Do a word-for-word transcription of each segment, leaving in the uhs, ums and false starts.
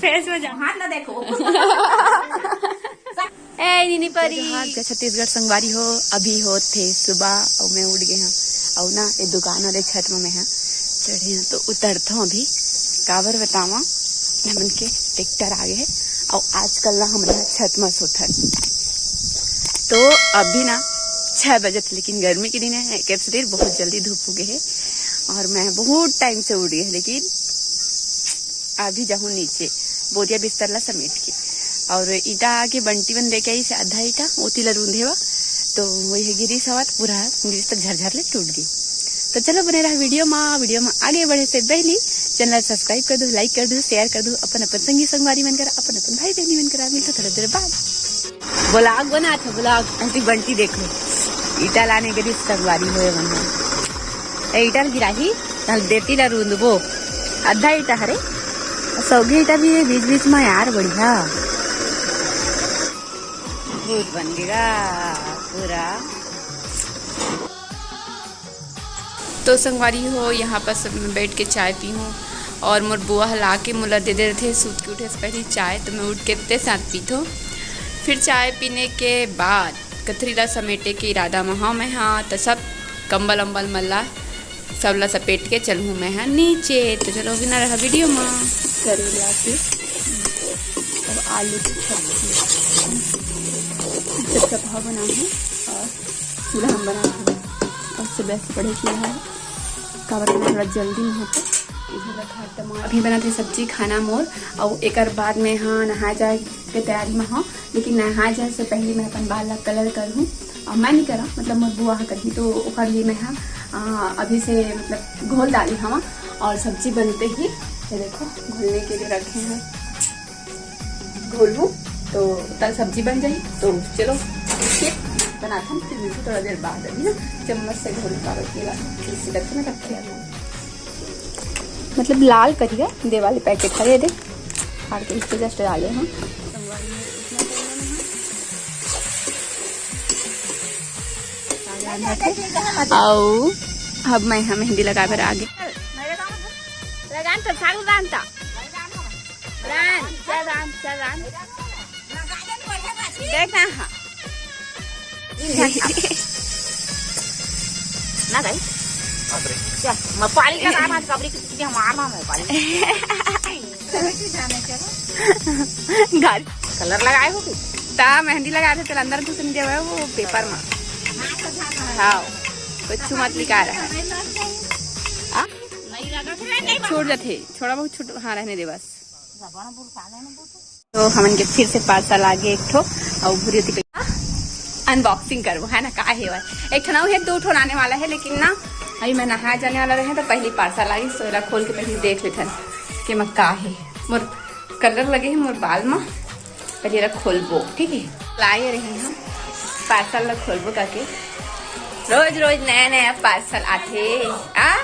Face में जा। हाथ ना देखो। ए, नीनी परी। जय जोहार, जय छत्तीसगढ़ संगवारी हो। अभी होत हे सुबह अउ मैं उठ गे हंव। अउ ना, ये दुकान वाले छत में मैं ह चढ़े हंव, तो उतरथंव अभी। काबर बतावंव, हमन के ट्रैक्टर आ गे हे। अउ आजकल ना हमन ह छत में सोथन। तो अभी ना छह बजत, लेकिन गर्मी के दिन हे, एकर सेती बहुत जल्दी धूप उगे हे। अउ मैं बहुत टाइम से उठ गे हंव, लेकिन अभी जाहूं नीचे बोरिया बिस्तर ला समेट के। अउ ईटा आके बंटी मन लेके आइस हे आधा ईटा, ओती ला रूंधे बर, तो वही गिरिस हवा, तो पूरा गिरिस त झरझर ले टूट गे। तो चलो बने रहा वीडियो मा। वीडियो मा आगे बढ़े से पहली चैनल सब्सक्राइब कर दो, लाइक कर दो, शेयर कर दो अपन अपन संगी संगवारी मन करा, अपन अपन भाई बहनी मन करा। मिलथंव थोड़ा देर बाद। ब्लॉग बनात हंव, ब्लॉग। अभी बंटी देखो, ईटा लाने गिरिस संगवारी हो मन। ए, ईटा ल गिराही, तहां देती ला रूंदबो। आधा ईटा हरे, सौगी ईटा भी हे बीच बीच में यार, बढ़िया। भूत बन गे गा पूरा। तो संगवारी हो, यहाँ पर सब मैं बैठ के चाय पीहूं अउ मोर बुआ ह ला के मोला दे देथे सूत के उठे से पहली चाय, तो मैं उठ के ते साथ पीथंव। फिर चाय पीने के बाद कथरी ला समेटे के इरादा म हंव मैं ह, त सब कंबल अम्बल मन ला, सब ला सपेट के चलहूं मैं ह नीचे। तो चलो, बिना रहा वीडियो म। करेला के अउ आलू के सब्जी, चपचपा बना है अउ पूरा हम बना है। अउ सुबह से पढ़े किया है, काबर के थोड़ा जल्दी में होते। इधर रखा टमाटर। अभी बनाते सब्जी खाना मोर, अउ एकर बाद मैं ह नहाए जाए के तैयारी में हंव। लेकिन नहाए जाए से पहले मैं अपन बाल ला कलर करहूं, अउ मैं नहीं करा, मतलब मोर बुआ ह करही, तो ओकर लिए मैं ह, आ, अभी से मतलब घोल डाली हंव। अउ सब्जी बनते ही ये देखो घोलने के लिए रखे हैं, घोलहूं तो तल सब्जी बन जाही। तो चलो फिर बनाथन, फिर मिलथन थोड़ा देर बाद। अभी ना चम्मच से घोल पावे के ला, इसी करके मैं रखे हंव। मतलब लाल करिया दे वाले पैकेट हरे दे, फाड़ के इसको जस्ट डाले हंव। अउ अब मैं ह मेहंदी लगाए बर आगे। लगान तो सारू दान ता। रान, चल रान, चल रान। देखना, हाँ। ना गई। चल, मैं पाली का काम आज कबरी की छुट्टी हम आना मैं पाली। गाड़ी। कलर लगाए हो कि? ता मेहंदी लगाए रहे, तेला अंदर घुसने देवे वो पेपर में। हाँ, कुछ मत लिखा रहा है। हाँ? छोड़ जाते, थोड़ा बहुत छोड़, हाँ, रहने दे बस। तो हमन के फिर से पार्सल आ गे एक ठो, अउ भूरी होती अनबॉक्सिंग करबो, है ना, का हे भाई। एक ठो ना, वो है, दो ठो आने वाला है, लेकिन ना अभी मैं नहाए जाने वाला रहे, तो पहली पार्सल आ गे, तो एला खोल के पहली देख लेथन कि मैं का हे। मोर कलर लगे हे मोर बाल में, पहली एला खोलबो, ठीक है। लाए रहे हम पार्सल ला खोलबो करके, रोज रोज नया नया पार्सल आथे। आ,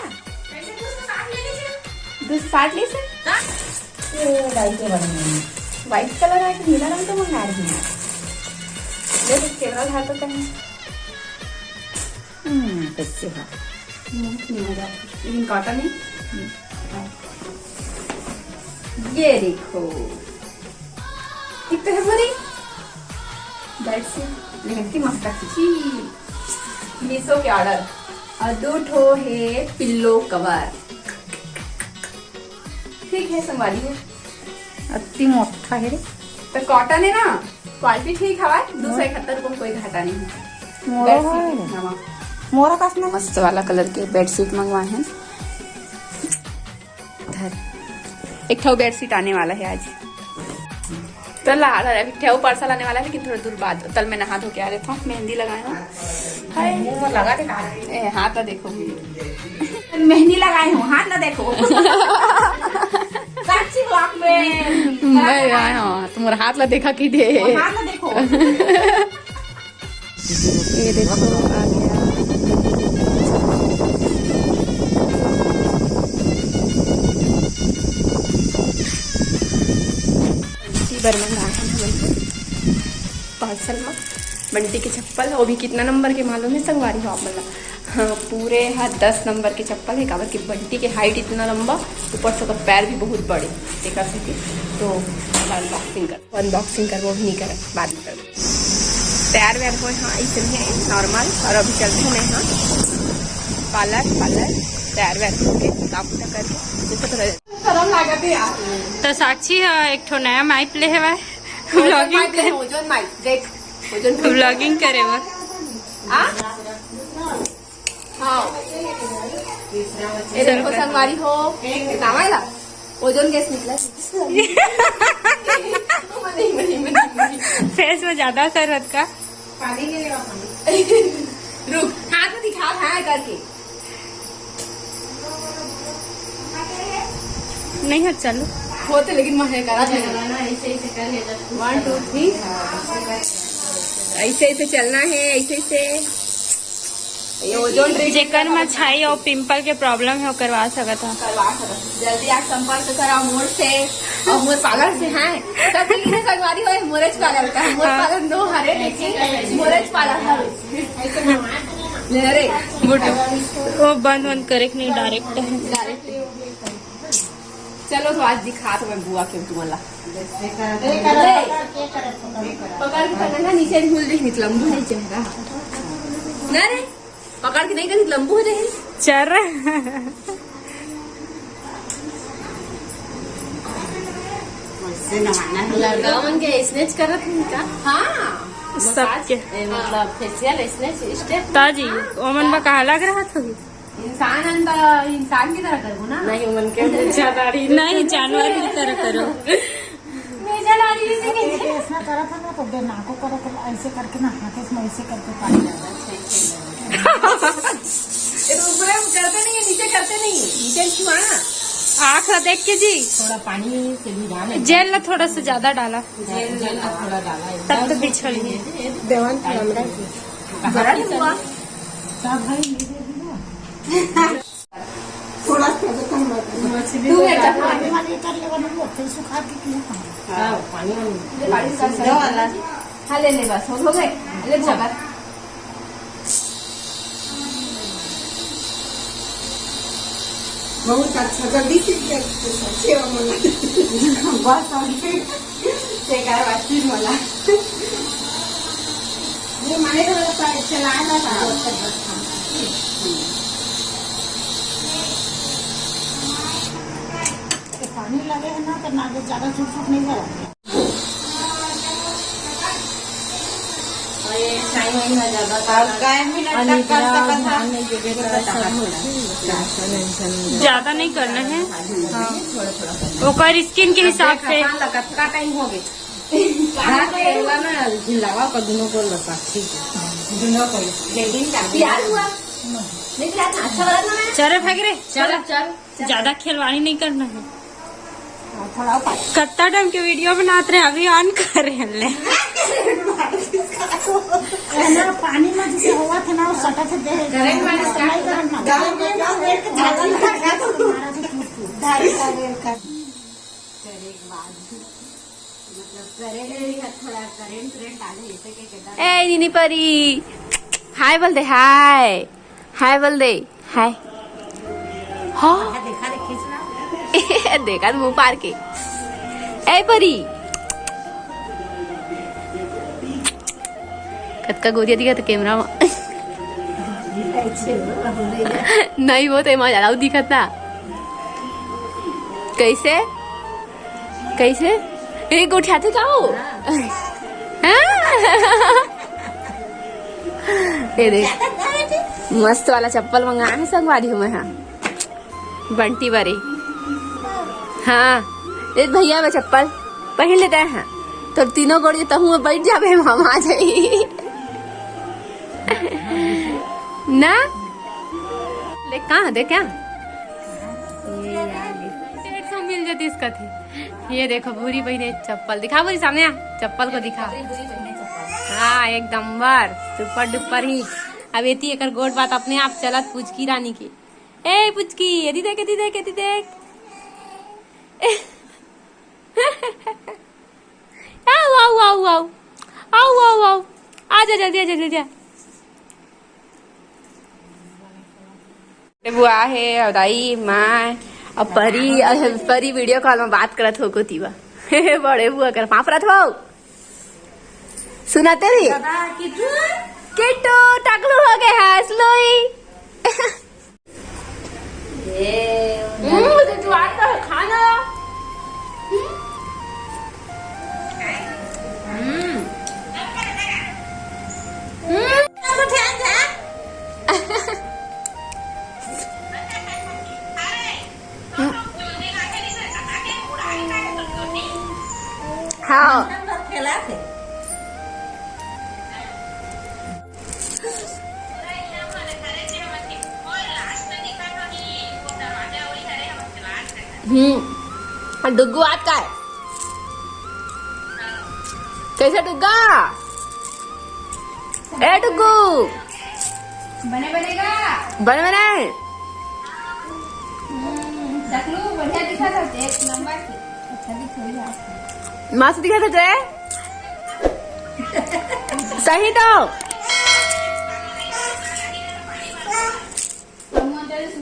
दो सौ साठ ले से? ये white के बने हैं। White colour है कि नीला रंग तो मंगा रही हूँ। देखो, camera उठा तो कहीं। हम्म, कैसे है? हम्म, नहीं मजा आता। लेकिन cotton है। हम्म। ये देखो। कितने है पूरी? Bedsheet। लेकिन इतनी मस्त खींची। Meesho के order। और दो ठो है pillow cover। ठीक है, संगवारी हो। अति मोटा है रे। तो cotton है ना, quality ठीक हवा, दो सौ इकहत्तर रुपये में कोई घाटा नहीं है। मोरो bedsheet है। नवा। मोरा पास में मस्त वाला colour के bedsheet मंगवाए हैं। धर। एक ठो bedsheet आने वाला है आज। तो ला, ला, अभी ठेऊ पार्सल आने वाला है, लेकिन थोड़ा दूर बाद। तल मैं नहा धो के आ रहे था, मेहंदी लगाए हूँ। हाय। मुंह में लगा दे कहाँ? ए, हाथ ना देखो। मेहंदी लगाए हूँ, हाथ ना देखो। साक्षी vlog में। मैं आए हूँ, तुम्हारा हाथ ला देखा कि दे। हाथ ना देखो। ये देखो, आ गया। बंटी बर मंगाए हन हमन पार्सल में बंटी के चप्पल, वो भी कितना नंबर के मालूम है संगवारी हो आप मन ला? हाँ, पूरे हा दस नंबर के चप्पल हे, काबर कि बंटी के हाइट इतना लंबा, ऊपर से ओकर पैर भी बहुत बड़े, तेकर सेती। तो अनबॉक्सिंग कर, अनबॉक्सिंग कर, वो भी नहीं कर, बाद में कर। तैयार वैयार होए, हाँ, ऐसे ही है नॉर्मल। और अभी चलते हैं, हाँ, पार्लर, पार्लर तैयार वैयार होके काम उठा करके जैसे तो रह- शरम लागत है यार। तो साक्षी ह एक ठो नया माइप ले हवय, ओजन व्लॉगिंग माइप ले, कर, ओजन माइप देख, ओजन व्लॉगिंग करे बर। आ? हाँ। ये देखो संगवारी हो, नाम आएगा? ओजन गैस निकला। फेस में ज्यादा असर होत का? पानी ले लेवा, पानी। रुक, हाथ में दिखा, हाँ करके। नहीं हो, चलो। होते लेकिन मैं करा था। ना, ऐसे, ऐसे कर ले, जब वन, टू, थ्री। ऐसे, ऐसे चलना है, ऐसे, ऐसे। ये ओजोन रिंग जेकर म छाई अउ पिंपल के प्रॉब्लम हे, ओकर करवा सकत ह। करवा सकत ह। जल्दी आज संपर्क करा मोर से अउ मोर पार्लर से, हैं। सब ठीक है, संगवारी हो, मोरेज पार्लर का, मोर हाँ। पार्लर नो हरे, लेकिन मोरेज पार्लर हरे। ले रे। गुड। वो बंद वंद करे के नहीं, डायरेक्ट है। डायरेक्ट। चलो, तो आज दिखा तो मैं बुआ के तुमन ला। पकड़ के पकड़ ना, नीचे झूल दे, निकलम नहीं चेहरा। ना रे, पकड़ के नहीं कर, लंबू हो जाए। चल रहा। लड़का मन के ऐसने च करत हन का? हाँ। सबके। ए, मतलब फेशियल ऐसने च स्टेप। ताजी, ओमन बा कहाँ लग रहा था? इंसान अंदर इंसान की तरह करबो ना। नहीं, मन के मूछा दाढ़ी नहीं, जानवर की तरह करो। मूछा दाढ़ी ऐसे ऐसे करके ना, तो दे नाको करो तो ऐसे करके ना, हाथे से ऐसे करके पानी। ये तो ऊपर हम करते नहीं है, नीचे करते नहीं है, नीचे छुआना। आँख ला देख के जी। थोड़ा पानी से भी डाल। जेल ला थोड़ा सा ज्यादा डाला। जेल, जेल ला थोड़ा डाला है। तब तो बिछल गई। देवान थोड़ा हमरा की। हरा नहीं हुआ। सब भाई ये दे दिया। थोड़ा सा तो कम मत। मछली तू तो ये ज्यादा चखा। पानी वाली कर ले, बना लो, फिर सुखा के किया। हाँ, पानी वाली। ये बारिश का दो वाला। हाँ, ले ले, बस, हो गए। ले, अच्छा। बहुत अच्छा, जल्दी से सेवा मना। बस, और फिर बेकार बात फिर मना। ये माने तो बस चला था, था। पानी लगे है ना, तो ना ज्यादा चुप चुप नहीं करा। और ये छाई वाई ना ज्यादा। और काय मिनट तक कर सकत हा? ज्यादा नहीं करना है। हाँ। ओकर स्किन के हिसाब से। कतका टाइम हो गए? हाँ, तो एला ना झिलावा कर दुनो को लगा, ठीक है। दुनो को। लेकिन प्यार हुआ। नहीं, प्यार ना अच्छा लगा ना। चल रे, भाग रे। चल, चल। ज्यादा खिलवाड़ी नहीं करना है। हाँ, थोड़ा और पानी। कत्ता टाइम के वीडियो बनात रहे, अभी ऑन कर रहे हैं ले। है ना, पानी में जैसे हुआ था ना, वो सटा से दे। करंट वाला नहीं करना। गाँव में क्या हुआ? एक झाड़ी लगा था। धारी का बेल का। करे के बाद, मतलब, करे के लिए थोड़ा करंट, करंट आ जाए, ऐसे के, के डर। ए, नीनी परी, हाय बोल दे, हाय। हाय बोल दे, हाय। हाँ। देखा रे, खींच ना। देखा तो मुंह पार के। ए परी। कतका गोरिया दिखत कैमरा में। नहीं, वो तो एमा ज्यादा दिखत ना। कैसे? कैसे? एक उठाते जाओ। हाँ? ये देख, मस्त वाला चप्पल मंगाए हे संगवारी हो मैं हा, बंटी बरे। हाँ, ए भैया, मैं चप्पल पहिन लेते हैं, तो तीनों गोड़ी तहूँ में बैठ जाबे, हम आ जाई ना। ले, कहाँ दे क्या? ये आ गई। डेढ़ सौ मिल जाती इसका थी। ये देखो, भूरी बहिने चप्पल दिखा, भूरी सामने आ, चप्पल को दिखा। हाँ, एक नंबर, सुपर डुपर ही। अब एती एकर गोठ बात अपने आप चलत पुचकी रानी के। ए पुचकी, एती देख, एती देख, एती देख। आओ, आओ, आओ, आओ। आओ, आओ, आओ। आ जा, जल्दी आ जा, जल्दी आ। बुआ हे, अउ दाई, माँ, अउ परी, अउ परी वीडियो कॉल में बात करत हो कोती बा। बड़े बुआ कर पाँव परत हो। सुनते रही। दादा, किट्टू। किट्टू, टकलू हो गए हस, लोई। ये हम्म, तो तू आता है खाना। हम्म। हम्म। हाँ। हम्म। और डुग्गू आज का है? कैसे डुग्गा? ए डुग्गू। बने बनेगा। बने बने। हम्म, टकलू बढ़िया दिखा था, एक नंबर की। अच्छा भी थोड़ी बात है। मस्त दिखा था ते। सही तो।